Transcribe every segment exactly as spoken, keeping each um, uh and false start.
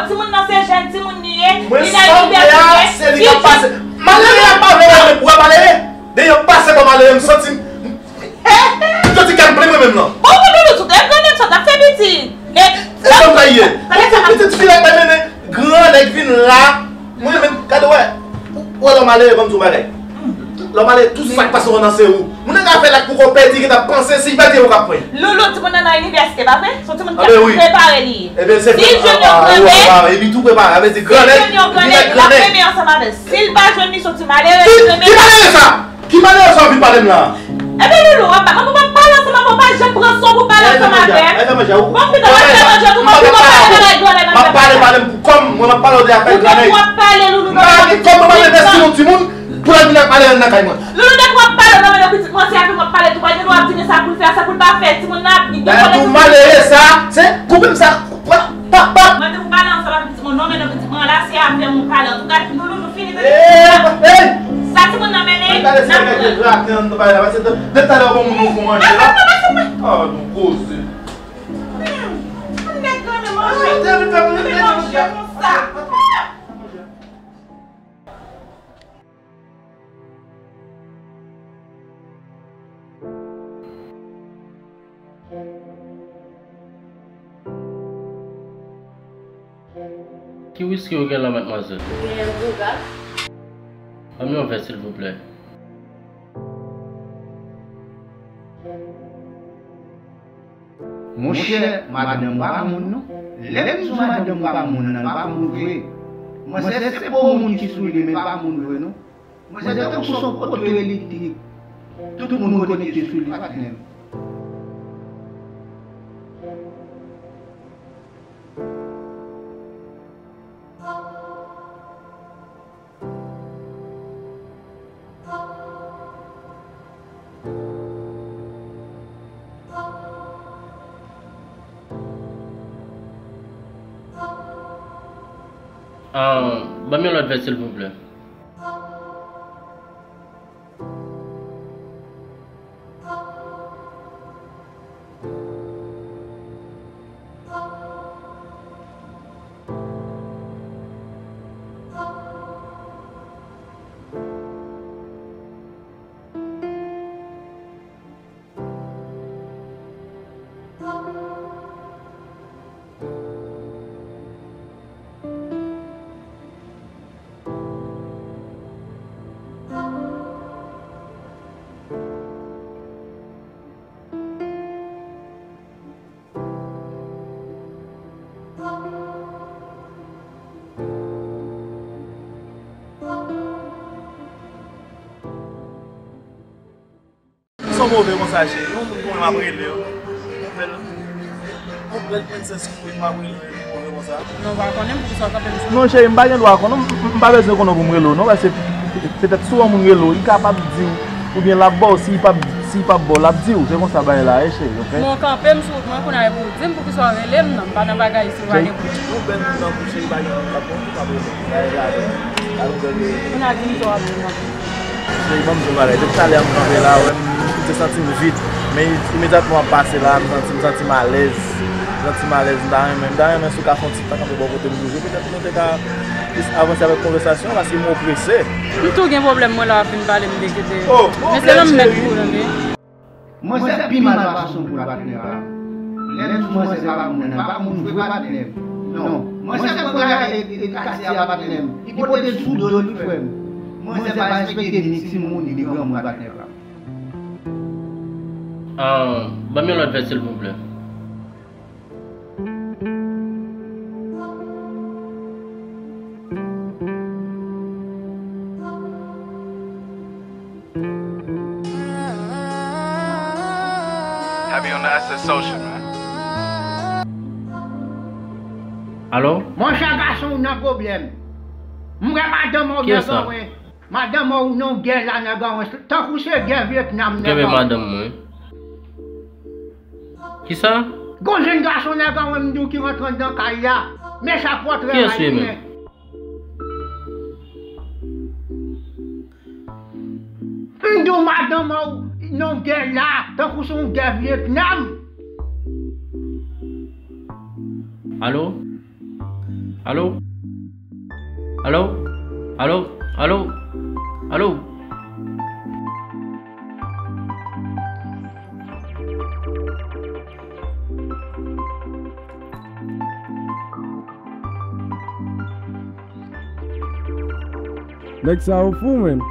Timoun nan se jèn timoun li ye, li nan inivèsite. Mwen sanble a, se li k ap pase. Malere a pa vle wè mwen, ou wè malere? Depi yo pase bò malere, m santi m, m santi kè m plen mwen menm nan. Bon, bon, bon, bon, tout, e granmèt sa, t ap fè piti. E sa m ta ye. Pitit, pitit fi la k bay mennen, gran nèg vin la. Mwen menm, gade wè. Ou wè lè w malere, ban m di w bagay. Lè w malere, tout sa k pase w nan se ou. Moun nan ka fè lak pou kò pèdi, ki t ap panse si l pèdi, ou k ap pran. Loulou, timoun nan nan inivèsite, pa vre? Se yon timoun ki ap prepare li ye. Si l jwenn yon grannèg, si l jwenn yon grannèg, li ap renmen ansanm avè l. Si l pa jwenn li, se yon ti malere, li renmen. Ki malere sa? Ki malere sa w ap vin pale m la? Ebyen, Loulou, w ap, mwen, mwen pale ansanm avè w, ou pa janm pran son pou pale ansanm avè m. Bon, pito, w ap fè manje tou, bon, pito, pale bagay grannèg, m ap pale, pale m pou kòm, mwen, m ap pale w de afè grannèg. Ou te pou ap pale, Loulou, m pa gen kòb, mwen, m al envesti yon timoun pou l al vin ak malere nan kay mwen. Loulou, depi w ap pale, w ap mande pitit mwen, se avè m w ap pale tou, pa gen dwa ap di men sa pou l fè, sa pou l pa fè, timoun nan ap gen pwoblèm. Malere sa, se koupe m sa, pa, pa, pa. Mwen te pou pale ansanm avè pitit mwen, non, men non, pitit mwen la, se avè m ou pale. Antouka, Loulou, nou fini, tande? Sa timoun nan mennen, n ap pran. Depi talè, bon, moun nou fè manje la. Ah, nou koze. Hmm, nèg granmen manje. Manje konsa. Ki wiski ou gen la, madmwazèl? Genyen Bouga. Ban m yon vè, silvouplè. Monchè, madanm pa moun non. Lè m di w madanm pa moun nan, l pa moun vre. Manzè se po moun ki sou li, men l pa moun vre non. Manzè tankou se yon poto elektrik. Tout moun konekte sou li, patnè m. Ah, ban m yon lòt vè, silvouplè. Son move konsa, cheri. Yon moun konn m ap rele w. Yon bèl, yon bèl prensès kouri m ap rele w, move konsa. Non, w pa konnen poukisa w kanpe m sou. Non, cheri, m pa gen dwa konnen, m, m, m pa bezwen konnen pou m rele w, non, paske petèt si yon moun rele w, li kapab di w, oubyen l ap ba w, si li p ap, si li p ap ba w, l ap di w. Se konsa bagay la ye, cheri, oke? Bon, kanpe m sou wout mwen, kounye a epi w di m poukisa w rele m nan, m pa nan bagay si w pa gen pou di. Ou bèl moun nan bouch, cheri, pa gen moun k ap bon, ou p ap rele m. Bagay la, bagay la, bèl rele. Kounye a di m sa w ap di m nan. Cheri, ban m di w yon bagay. Depi talè a m kanpe la, wè m, m te santi m vid. Men imedyatman w ap pase la, m santi, m santi m alèz. M santi m alèz, m ta renmen, m ta renmen si w ka fè yon ti tan kanpe bò kote m toujou. Petèt nou te ka plis avanse avèk konvèsasyon an, paske m oprese. M tou gen pwoblèm mwen lè w ap vin pale m de kite. Men se nan m mèt pou w tande. Manzè pi mal pase yon poul, patnè pa m. Lè m di w manzè pa moun nan, pa moun vre, patnè m. Non. Manzè pran e, e, e katye a, patnè m. Li pote l sou do l, wi, frè m. Manzè pa respekte ni timoun, ni granmoun, patnè pa m. Ah, ban m yon lòt vè, silvouplè. Happy on the S S social, man. Alo? Monchè gason, ou nan pwoblèm. M wè madanm ou nan gòwen. Madanm ou nan gè la nan gòwen. Tankou se gè Vyetnam nan gòwen. Kenbe madanm mwen. Kisa? Gon jenn gason nan gòwen m di w ki rantre anndan kay la. Men sa pòtrè a li ye menm. M di w madanm ou nan gè la, tankou se yon gè Vyetnam. Alo? Alo? Alo? Alo? Alo? Alo? Nèg sa yo fou, menn.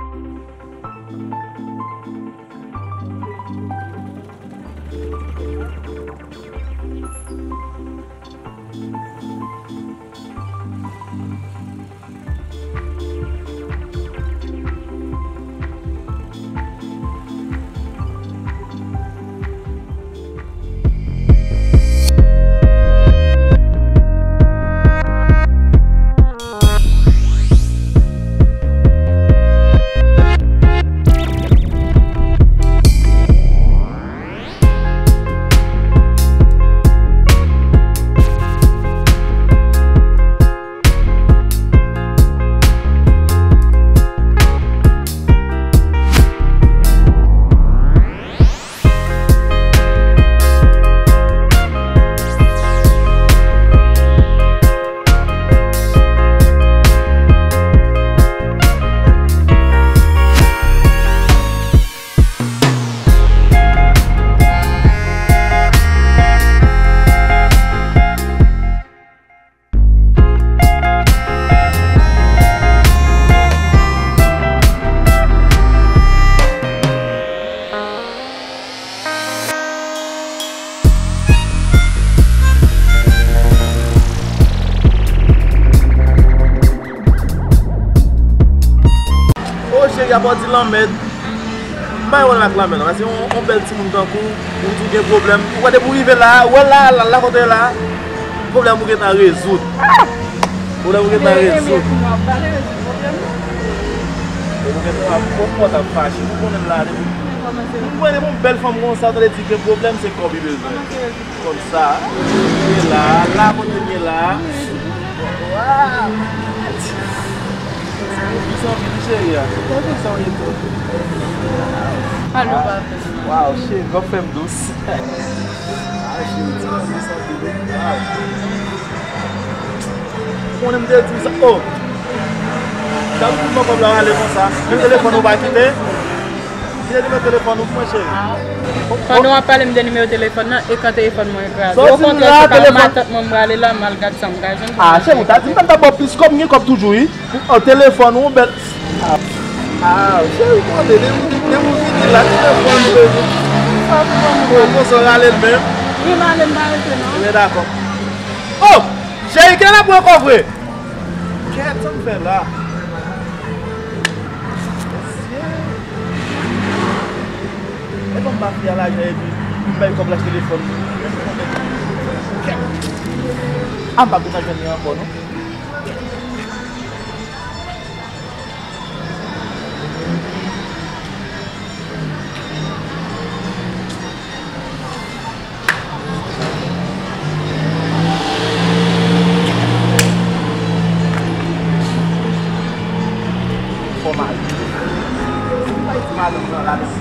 O cheri, apa w di lanmèd? M pa wè l ak lanmèd non, paske yon, yon bèl timoun tankou ou, ou di w gen pwoblèm. Ou wè depi w rive la, ou wè la, la, la kote la, pwoblèm ou gentan rezoud. Pwoblèm ou gentan rezoud. E ou gentan ap konpòt ap fache. Ou konnen m la depi. Ou konnen depi yon bèl fanm konsa, tande di gen pwoblèm, se kòb li bezwen. Konsa, li la, la kote li la. Waw! Ti bouki santi li cheri a. Kote sa w ye tou? Alo, pa fè sa. Waw, cheri, w ap fè m dous. Ah, cheri, ti bouki santi li. Waw. Ou konnen m te di w sa. Oh! Sa pou mwen kòb la rale konsa. Men telefòn ou pa kite. Kite nimewo telefòn ou pou mwen, cheri. Pandan w ap pale, m gen nimewo telefòn nan, ekran telefòn mwen kraze. Okontrè, se pa matant mwen m prale la, m al gad sa m ka jwenn pou mwen. Ah, cheri, ou ta di m, m ta ba w plis kòb, m gen kòb toujou, wi. Pou, oh, telefòn ou, bèl. Ah, ah, cheri, konnen, depi, depi w vini la, telefòn ou bezwen. Sa pou mwen. Bon, konsa w rale l menm. Wi, m ale, m pa rete, non. Ebyen, dakò. Oh! Cheri, kilè n ap pran kòb vre? Kèt, sa m fè la? Mesye. E kòm mafi a lajan epi m bay kòb la achte telefòn. Kèt. A, m p ap gentan jwenn li ankò, non. Fò mari. Bay ti madanm nan ladan.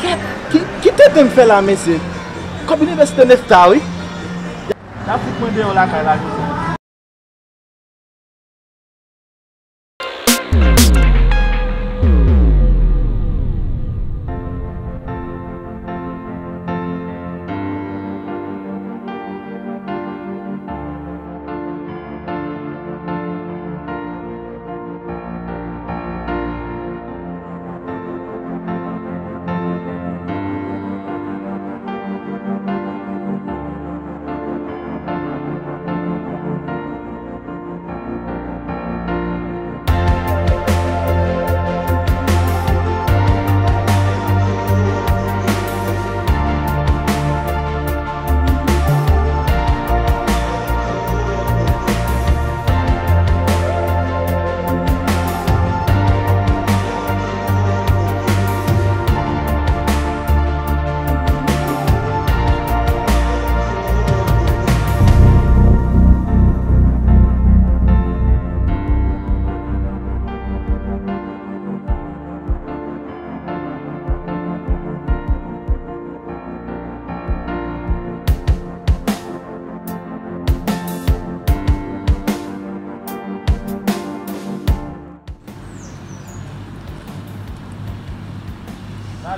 Kèt, ki, ki tenten m fè la, mesye? Kòb inivèsite Nefta, wi. Y ap fout mwen deyò lakay la, jodi a.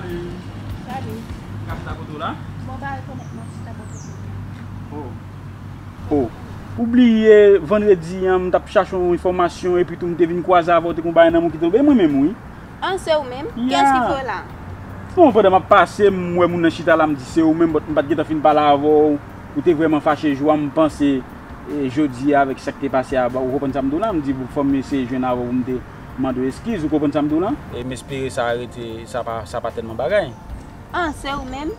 Salut. Ka chita kote w la? Bon, pa rekonèt mwen, chita kote w. Oh. Oh. Ou bliye vandredi an, m t ap chache yon enfòmasyon, epi tou m te vin kwaze avè w, te gon bagay nan men w ki tonbe, e mwen menm, wi. Ah, se ou menm? Kiyès ki voye la? Bon, pandan m ap pase, m wè moun nan chita la, m di se ou menm, but m pa t gentan fin pale avè w. Ou te vrèman fache jou a, m panse, e, jodi a avèk sa k te pase a, ou konprann sa m di w la, m di pou fò m eseye jwenn avè w pou m te mande w eskiz, ou konprann sa m di w la? E m espere sa rete, sa pa, sa pa tèlman bagay. Ah, se ou menm?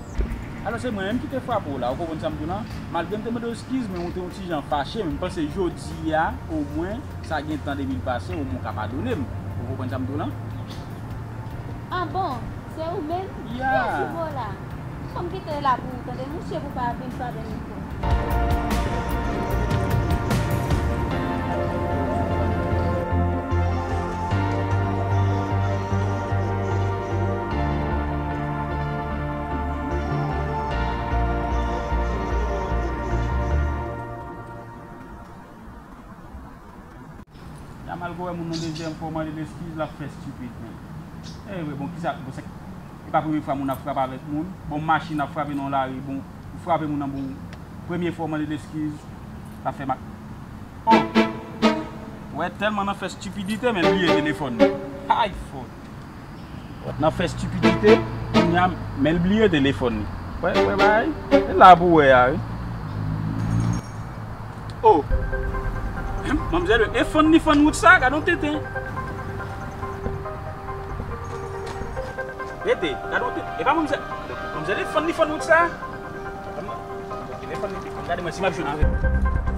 Alò, se mwen menm ki te frape w la, ou konprann sa m di w la? Malgre m te mande w eskiz, men ou te yon ti jan fache, men m panse jodi a, omwen, sa gen tan depi l pase, omwen w ka padone m. Ou konprann sa m di w la? Ah bon, se ou menm? Ya. Kiyès ki voye la? Fò m kite la pou ou, tande, mouche, pou pa vin frape m ankò. Ya mal wè moun nan dezyèm fwa w mande l eskiz, l ap fè stupid, men. Anyway, bon, kisa, bon, se, e pa premye fwa moun ap frape avèk moun. Bon, machin ap frape nan lari, bon, ou frape moun nan, bon, premye fwa w mande l eskiz, l ap fè mak. Oh! Wè, tèlman nan fè stupidite, men l bliye telefòn li. Ay, fò. Nan fè stupidite, kounye a, men l bliye telefòn li. Wè, wè, bay. E la pou wè a, wi. Oh! Manmzèl, e fann li fann wout sa, gade yon tenten. Rete, gade yon tenten. E pa manmzèl, manmzèl, e fann li fann wout sa. Telefòn li te fann. Gade mwen, si m ap jwenn avè l.